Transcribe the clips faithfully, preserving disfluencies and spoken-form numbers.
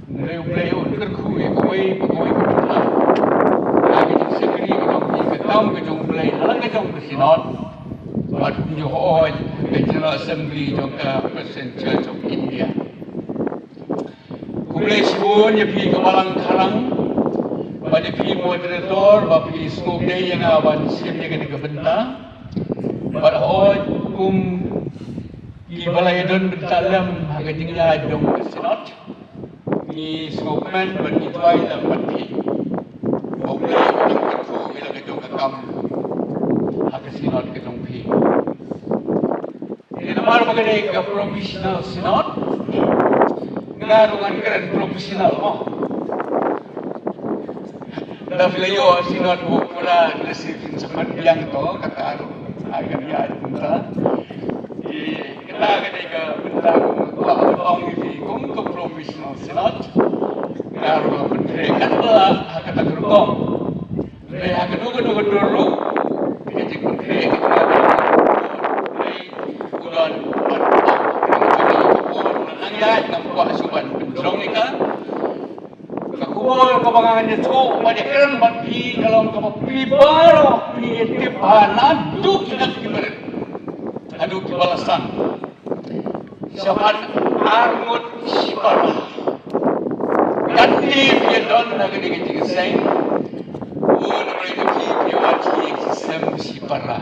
Hynrei U Blei un kyrkhu ïa kawei pa kawei ka bynta. Ïa ka jingshakri ka jong ki, ka kam ka jong U Blei ha la ka jong ka Synod. Bad kumjuh hooid ka General Assembly jong ka Presbyterian Church of India. Khublei shibun ïa phi ka Balang Kharang bad ïa phi moderator ba phi sngewdei ïa nga ban shim ïa kane ka bynta. Bad hooid kum kiba la ïadon bynta lem ha ka jingïaid jong ka Synod, ngi sngewkmen bad ngi duwai lem bad phi. Ba U Blei un kyrkhu ïa la ka jong ka kam ha ka Synod ka jong phi. Namar ba ka dei ka provisional Synod, nga ruh ngan kren provisional mo. Lada phi la ïoh Synod ba pura, lada phin sa pynbiang to, kata ruh ai kan ïa kumta. Kata ka dei ka bynta, kum ka ong ïa phi, kum ka provisional Synod, nga ruh ngan pynkhreh katba lah ha kata ka rukom. Hynrei ha kano kano ka dur ruh, ka jingpynkhreh ka jingpynkhreh u don bad u don. Nang ïaid ngam kwah shuh ban pynjrong ïa ka. Ka khubor kaba ngan ïathuh bad ïakren bad phi ka long kaba phi baroh phi tip bha naduh ki dang ki barit haduh kiba la san. Shaphang arngut shipara. Katne phi ïadon ha kane ka jingïaseng, u nongrim jong phi phi wan sha ïing sha sem shipara.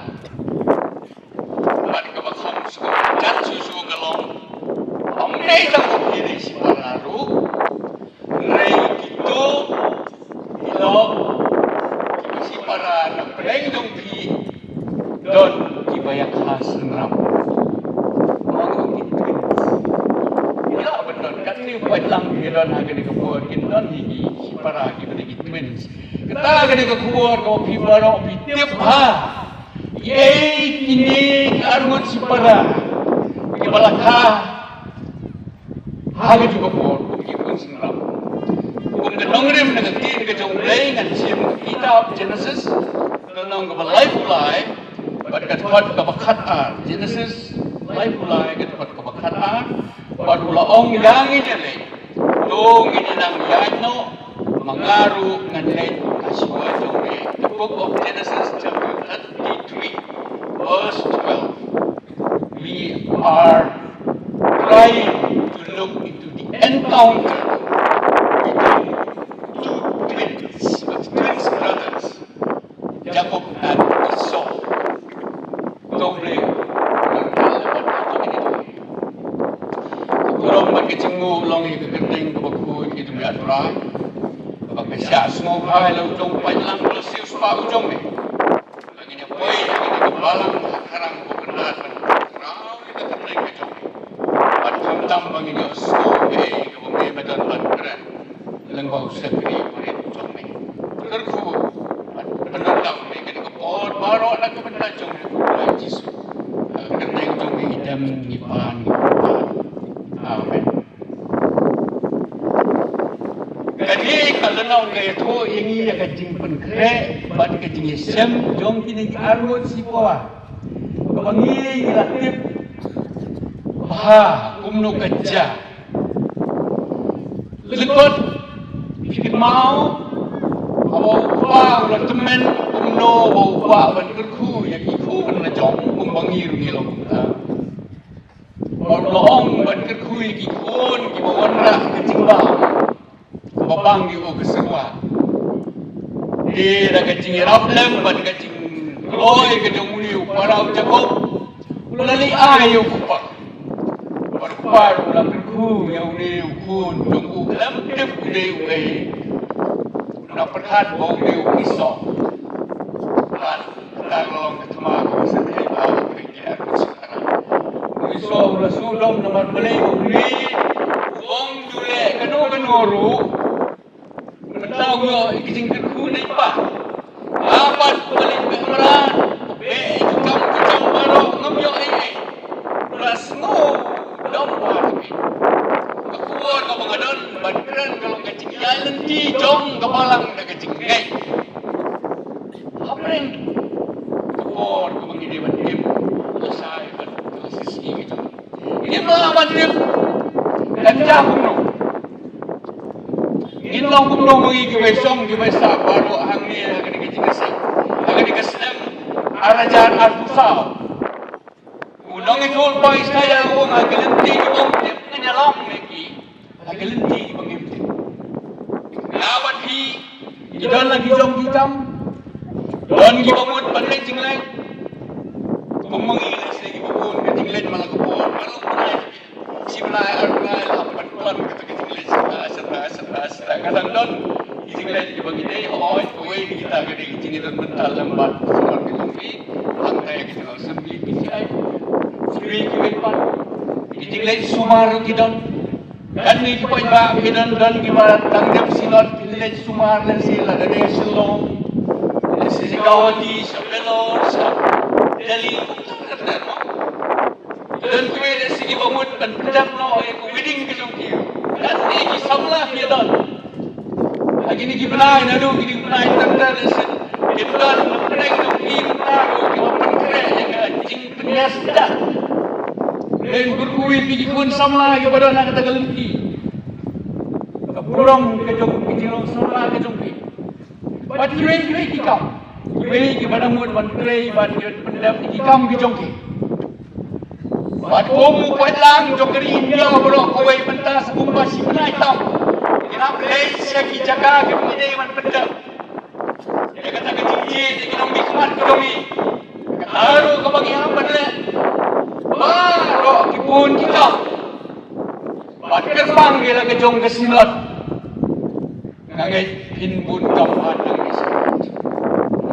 Bad kaba kham sngewtynnat shuh shuh ka long, ym dei tang ba phi dei shipara ruh, hynrei kito ki lok kiba shipara na pdeng jong phi don kiba ïakha synran. Ong ki twins. Ki lah ban don, katne u paidlang ki don ha kane ka por kin don hi ki shipara kiba dei ki twins. Kata ka dei ka khubor kaba phi baroh phi tip bha. Ïa kine ki arngut shipara kiba la kha ha kajuh ka por kum ki khun synran. Kum ka nongrim na ka ktien ka jong U Blei ngan shim ka kitab Genesis, ka lynnong kaba laiphew lai bad ka dkhot kaba khatar. Genesis laiphew lai ka dkhot kaba khatar. Bad u la ong ïa ngi, ïa lei, to ngin ïa nang ïaid noh, ma nga ruh ngan leit ha shuwa jong me. The book of Genesis, chapter thirty-three, verse twelve. We are trying to look into the encounter between two twins, twins brothers, Jacob and Esau. To Blei, ka burom bad ka jingnguh long ïa ka kyrteng kaba khuid ïa U Blei Trai, kaba ka shah sngewbha ïa la u jong u paidlang, ba la siew spah u jong me. Ba ngin ïa poi ha kane ka balang ha Kharang, ba kynrad ban khraw ïa ka kyrteng ka jong me. Bad khamtam ba ngin ïohsngew kaei kaba me me don ban kren lyngba u shakri barit jong me. Kyrkhu bad pyndonkam ïa kane ka por baroh na ka bynta jong me, U Trai Jisu. Ha ka kyrteng jong me ngi dem, ngi pan, ngi pan. Amen. Kane ka lynnong ka ïathuh ïa ngi ïa ka jingpynkhreh bad ka jingïashem jong kine ki arngut shipara, kaba ngi ngi la tip bha kumno ka jia. Lyngkot phi kynmaw, haba u kpa u la tymmen kumno ba u kwah ban kyrkhu ïa ki khun la jong, kumba ngi ruh ngi long kumta. Bad u la ong ban kyrkhu ïa ki khun kiba wanrah ka jingbam kaba bang ïa u ka syrwa. Te da ka jingïarap lem bad ka jingkloi ka jong une u para u Jakob, u la leit ai ïa u kpa. Bad u kpa u la kyrkhu ïa une u khun jong u, khlem tip u dei uei. U la pyrkhat ba u dei u Esau. Bad kata ka long ka thma kaba sngewbha ïa u Esau. U Esau u la sngewdom namar balei u mih, u ong ju leh kano kano ruh, mynta u ïoh ïa ka jingkyrkhu na i pa. Nga pat uba leit beh mrad, beh ïa ki kam ki jam baroh, ngam ïoh ei ei. U la sngewdom bha. Ka khubor kaba nga don ban kren ka long ka jingïaid lynti jong ka balang da ka jingngeit. Hapdeng ka por kaba ngi dei ban im Ngim lah ban tip kan jia kumno. Ngin long kumno ma ngi kiba shong kiba sah baroh hangne ha kane ka jingïaseng, ha kane ka snem ar hajar arphew saw. U nongïathuhlypa Isaïah u ong, ha ka lynti kiba ym tip ngan ïalam ïa ki, ha ka lynti kiba ngim tip. Nga bad phi ki don la ki jong ki kam, don kiba mut ban leit jingleit. Kum ma ngi lehse kiba bun ka jingleit man la ka por, man la ka por. Shi bnai ar bnai la hap ban plan kata ka jingleit, shata shata shata shata. Ka dang don ki jingleit kiba ngi dei hoi, kawei na kita ka dei ka jingïadon bynta lem bad ka Synod ka jong ngi, hangta ïa ka General Assembly, P C I. Shuh ki wei pat ki jingleit sumar ruh ki don. Kane ki paidbah ki don, don kiba tang dep Synod ki leit sumar lehse lada dei Shillong, lehse sha Guwahati, sha Vellore, sha Delhi, kumta kumta mo. Don kiwei lehse kiba mut ban pyndep noh ïa ka wedding ka jong ki. Kane ki samla ki don. Ha kine ki bnai naduh kine ki bnai tang tang lehse ki don na pdeng jong ki, kumta ruh kiba pynkhreh ïa ka jingpynïaid. Lehse kyrkhu ïa phi ki khun samla kiba don ha kata ka lynti. Ka burom ka jong ki jinglong samla ka jong ki. Bad kiwei kiwei ki kam, kiwei kiba dang mut ban trei bad kiba pyndep ki kam ki jong ki. Bad kum u paidlang jong ka ri India baroh kawei mynta sa kumba shi bnai tam, ki nang leit sha ki jaka kiba ngi dei ban pyndep. Ïa kata ka jingjied ïa ki nongmihkhmat ka jong ngi. Kata ruh kaba ngi hap ban leh. Baroh ki bun ki kam. Bad kyrpang ïa la ka jong ka Synod. Nga ngeit phin bun kam ha nang ka Synod.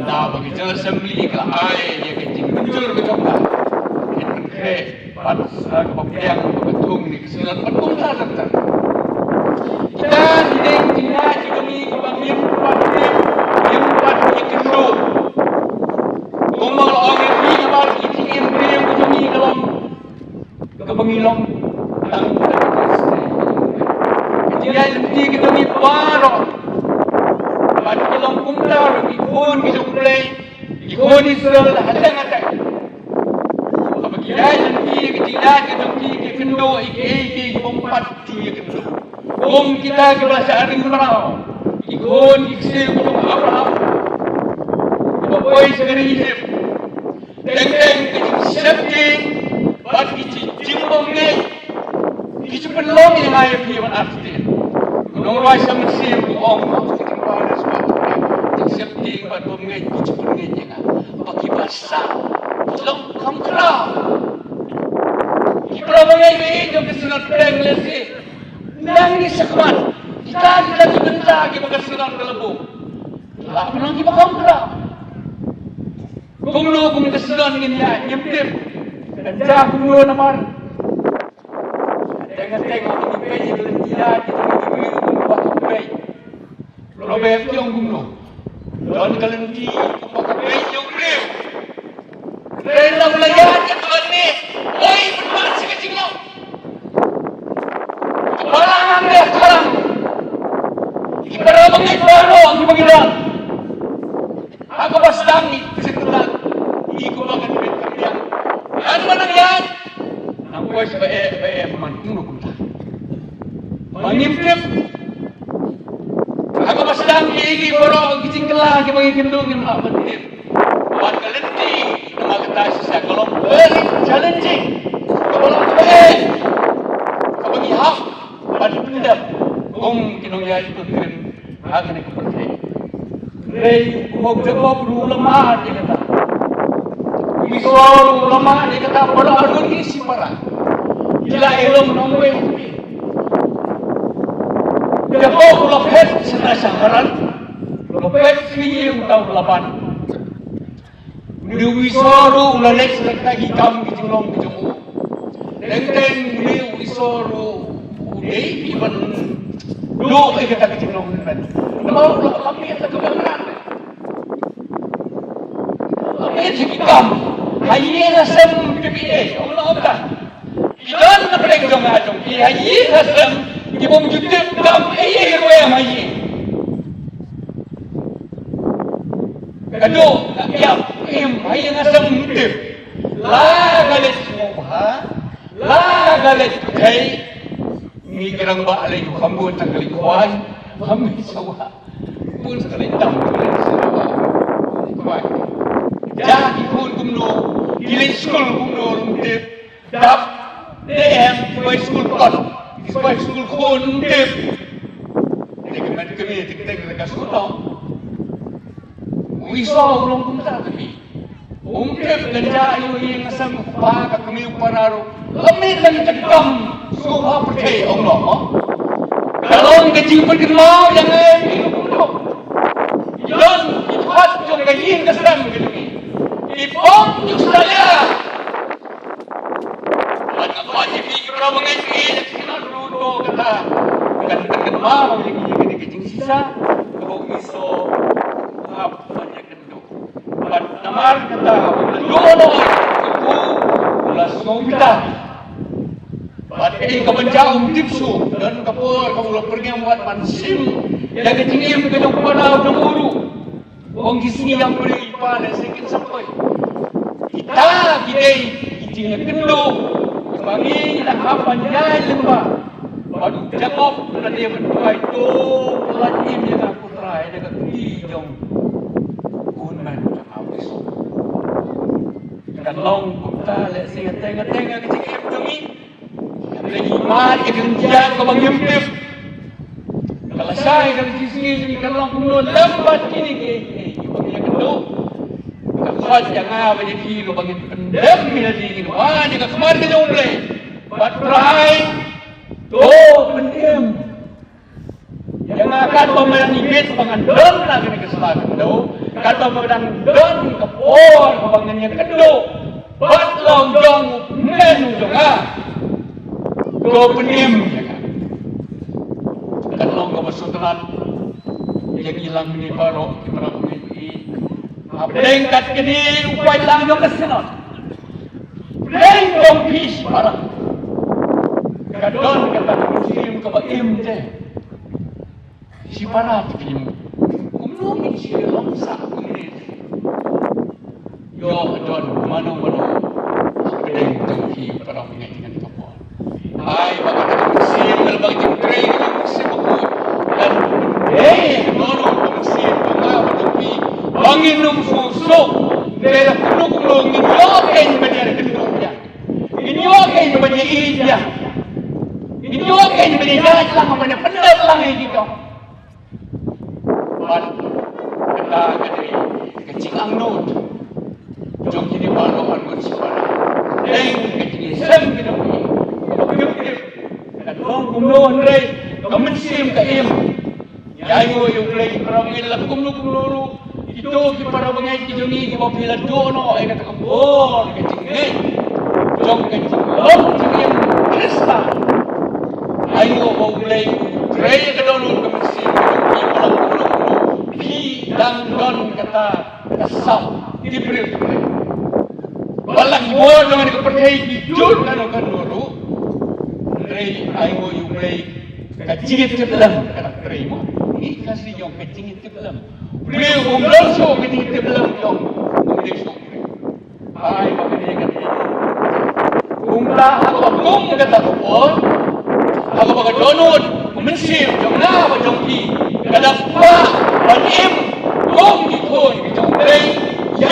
Naba ka General Assembly ka la ai ïa ka jingmynjur ka jong ka. Phin khreh bad sa kaba pdiang kaba thung ne ka Synod bad kumta kumta. Kita ki dei ki jingïaid ki jong ngi kiba ngim pat ngim, ngim pat ïakynduh. Kumba la ong ïa ngi, namar ki jingim briew ki jong ngi ka long kaba ngi long tang ka jingïaid lynti ka jong ngi baroh. Bad ki long kumta ruh ki khun ki jong U Blei, ki khun Israel ha teng ha teng. Kaba ki ïaid lynti ka jingïaid ka jong ki, ki kynduh ïa kiei kiei kiba ym pat ki ïakynduh. Kum kita kiba la shah ring mraw, ki khun ki ksiew ki jong u Abraham, kiba poi sha ka ri Ijipt. Teng teng ki jingsheptieng bad ki jingbymngeit ki ju pynlong ïa nga ïa phi ban artatien. U nongrwai Salm u ong, jingsheptieng bad bymngeit ki ju pynngeit ïa nga. Ba kiba sah ki long kham khraw. Ki para bangeit ba ïeit jong ka Synod Pdeng lehse, nang ïa shakhmat kita kita ki bynta kiba ka Synod ka la buh, la pynlong kiba kham khraw. Kumno kum ka Synod ngin ïaid, ngim tip kan jia kumno namar teng teng ngi peit ïa ka lynti ïaid, kita ngi peit kumba ki peit. Proverb ki ong kumno? Don ka lynti kumba ka peit ïa u briew. Hynrei lada u la ïaid ïa ka lynti, oi, pynbeit sha ka jinglong. Ka balang hangne ka balang. Ki para bangeit baroh kiba ngi don. Ha kaba sdang ngi pyrshang, ngi kumba kan pynbiang. Kan ba nang ïaid, nang poi sha ba eh, ba eh, ba man kumno kumta. Ba ngim tip. Ha kaba sdang ïa ki baroh ki jingkylla kiba ngi kynduh, ngim lah ban tip. Bad ka lynti namar kata shisha ka long very challenging. Kaba long kaba eh, kaba ngi hap ban pyndep kum ki nongïaid pyrkhat ha kane ka pyrthei. Hynrei u Jakob ruh u la mad ïa kata. U Esau ruh u la mad ïa kata, baroh arngut ki shipara. Ki la ïalum nongwei. Jakob u la phet sha Haran. U la phet sha ïing uta u Laban. Une u Esau ruh u la leit sha kata ki kam ki jinglong ki jong u. Teng teng une u Esau ruh u dei ban duh ïa kata ki jinglong hynmen. Namar u la lam ïa kata ka bynta. Lam ïa ki kam ha ïing ha sem ki, phi dei, ong la ong ka. Ki don na pdeng jong nga jong phi ha ïing ha sem, ki bym ju tip kam ei ei ruh em ha ïing. Ka duh ka ïap im ha ïing ha sem, ym tip. La ka leit sngewbha, La ka leit pyrthei, ngi ki rangbah leit kham bun tang ka leit khwai, kham ngi sawa. Bun ka leit dam ka leit sawa. Khwai. Ja ki khun kumno, ki leit skul kumno, ym tip. Dap, dei em, ki bai skul kot, ki bai skul khun, ym tip. Dei ka met kmie, dei ka, dei ka skul tong. U Esau u long kumta kmie. Um tip lynja ïa u ïing u sem u kpa ka kmie u para ruh. Lymne lynti ka kam sngewbha pyrthei ong noh mo. Ka long ka jingpynkynmaw ïa ngi ïa u kumno. Ïa ki khot jong ka ïing ka sem ka jong ngi. Ki bym ju salia. Bad nga khot ïa phi ki para bangeit phi ïa ki kynnoh ruh to kata. Kan pynkynmaw ïa ngi ïa kane ka jingshisha kaba u Esau u hap ban ïakynduh. Bad namar kata, u la ïoh noh ïa ka kynduh, u la sngewbitar. Bad kaei kaban jia um tip shuh, don ka por kaba u la pyrshang wat ban shim ïa ka jingim ka jong u para jong u ruh. Ong ki sngi ïa u briew i pa lehse kin sa poi. Kita ki dei ki jingïakynduh kiba ngi nang hap ban ïaid lyngba. Bad u Jakob u la dei ban duwai to, pyllait im ïa nga ko Trai da ka kti jong u hynmen jong nga u Esau. Kan long kumta lehse nga teng nga teng ka jingim jong ngi. Ka la ïa mad ïa ka jingïaid kaba ngim tip. Ka la shai ka la shisngi jong ngi kan long kumno lem bad kine kiei kiei kiba ngi ïakynduh. Ka khot ïa nga bad ïa phi ruh ba ngin pyndem ïa lade, ngin wan ïa ka khmat ka jong U Blei. Bad Trai, to pynim ïa nga katba me dang ibit ba ngan don ha kane ka sla khyndew, katba me dang don ka por kaba ngan ïakynduh bad la u jong u hynmen u jong nga. To pynim ïa nga. Kan long kaba sngewtynnat ïa ngi lang mane baroh ki para bangeit. Hapdeng katne u paidlang jong ka Synod, hapdeng jong phi shipara, ka don kata ka mynsiem kaba im te. Shipara te phi, kumno ngin shu long sah kumne te. Ïoh don mano mano hapdeng jong phi para bangeit ngan ka por. Ai ba ka mynsiem ka la ba ka jingtrei ka jong u Mynsiem Bakhuid. Kan dei mano ka mynsiem ka nga bad phi ba ngin ym suk suk. Te la kumno kumno ngin ïoh kein ban ïakynduh ïa. Ngin ïoh kein ban ïaieit ïa. Ngin ïoh kein ban ïaid lang ban ïapyndep lang ïa ki jong. Bad kata ka dei ka jingangnud jong kine baroh arngut shipara. Dei ka jingïaseng ka jong ngi. Kaba ngim tip kan long kumno, hynrei ka mynsiem ka im. Ïa, ïa U Blei, para bangeit, la kumno kumno ruh, kito ki para bangeit ki jong ngi kiba phi la duh noh ïa kata ka bor ka jingngeit jong ka jinglong jingim Khristan. Ai nguh ba U Blei u trei ïa ka dohnud ka mynsiem ka jong phi, ba la kumno kumno phi dang don kata ka sap tip briew tip briew. Ba la ki bor jong kane ka pyrthei ki jur kano kano ruh. Hynrei ai nguh ïa U Blei ka jingïatiplem ka dang trei mo. Ngi Khasi jong ka jingïatiplem. Briew um long shuh ka jingïatiplem jong um dei shuh. Ai ba kane ka dei. Kumta ha kaba kum kata ka por, ha kaba ka dohnud mynsiem jong nga bad jong phi ka dang kwah ban im kum ki khun ki jong U Blei. Ïa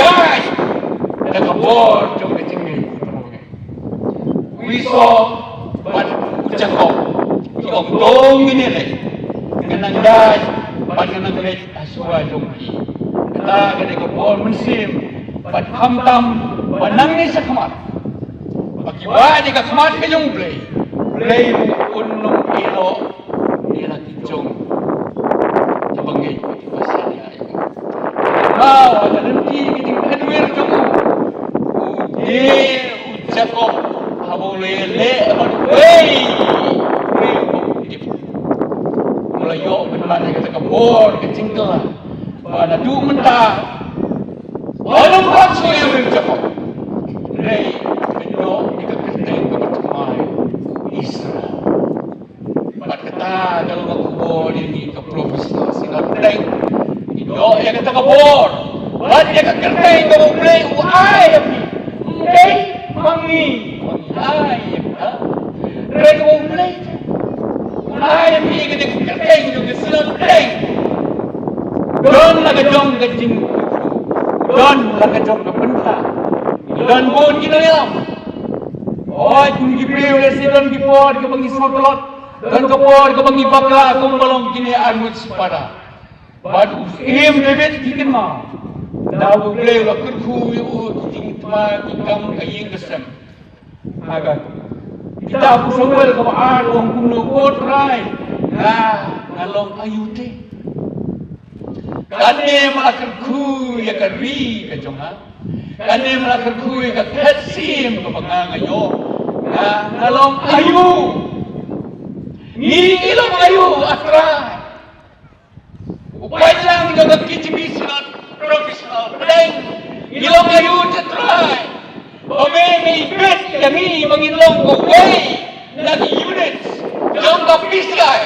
da ka bor jong ka jingngeit. U Esau bad u Jakob ki ong, to ngin ïaleit, ngan nang ïaid bad ngan nang leit ha shuwa jong phi. Kata ka dei ka bor mynsiem bad khamtam ba nangne shakhmat ba ki wad ïa ka khmat ka jong U Blei, U Blei ruh un ym ïehnoh ïa la ki jong kiba ngeit bad kiba satia ïa u. Kynmaw ha ka lynti ka jingkynwir jong u, u dei u Jakob haba u la ïaleh bad uwei u briew uba u tip. U la ïoh pynban ïa kata ka bor ka jingkylla ba naduh mynta un ym khot shuh ïa u Jakob, hynrei un ïoh ïa ka kyrteng kaba thymmai Israel. Bad kata ka long ka khubor ïa ngi ka Prof Isla Sinor Pdeng. Ngi ïoh ïa kata ka bor bad ïa ka kyrteng kaba U Blei u ai ïa phi. Ym dei ma ngi, ma ngi ai ïa phi. Hynrei kaba U Blei u ai ïa phi kane ka kyrteng jong ka Synod Pdeng. Don la ka jong ka jing, don la ka jong ka bynta. Don bun ki nongïalam. Hooid, kum ki briew lehse don ki por kaba ngi sngewtlot, don ka por kaba ngi bakla kumba long kine arngut separa. Bad u Syiem David, ki kynmaw, da U Blei u la kyrkhu ïa u ki jingthma, ki kam ka ïing ka sem. Ha ka kitab u Samuel kaba ar, u ong kumno: Ko Trai, nga, nga long aïu te? Kane me la kyrkhu ïa ka ri ka jong nga, kane me la kyrkhu ïa ka khet syiem kaba nga, nga ïoh. Nga, nga long aïu? Ngi long aïu, A Trai? U paidlang jong ka K J B Synod Professional Pdeng, ngi long aïu te Trai, ba me, me ibit ïa ngi ba ngin long kawei na ki units jong ka P C I?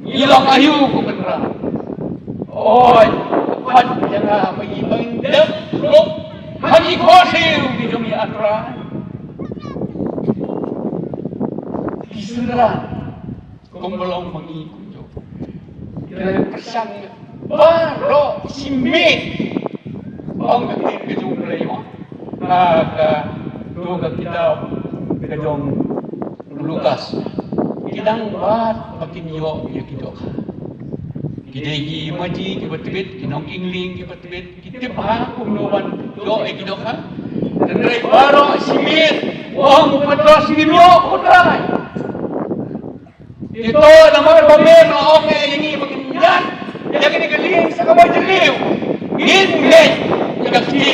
Ngi long aïu, ko Kynrad? Oi, pat ïa nga ba ngi, ba ngin dep ruh ha ki khorsiew ki jong ngi, A Trai. Ki synran, kumba long ma ngi kumjuh, ki la pyrshang baroh shi miet, ong ka ktien ka jong U Blei mo. Ha ka, to ka kitab ka jong u Lukas. Ki dang wad ba kin ïoh ïa ki dohkha. Ki dei ki maji kiba tbit, ki nongïing lieng kiba tbit, ki tip bha kumno ban ïoh ïa ki dohkha. Hynrei baroh shi miet, u ong u Petros, ngim ïoh, ko Trai. Te to namar ba me la ong ïa ngi ba ngin ïaid ïa kane ka lieng sa kaba jylliew, ngin leit ïa ka ktien.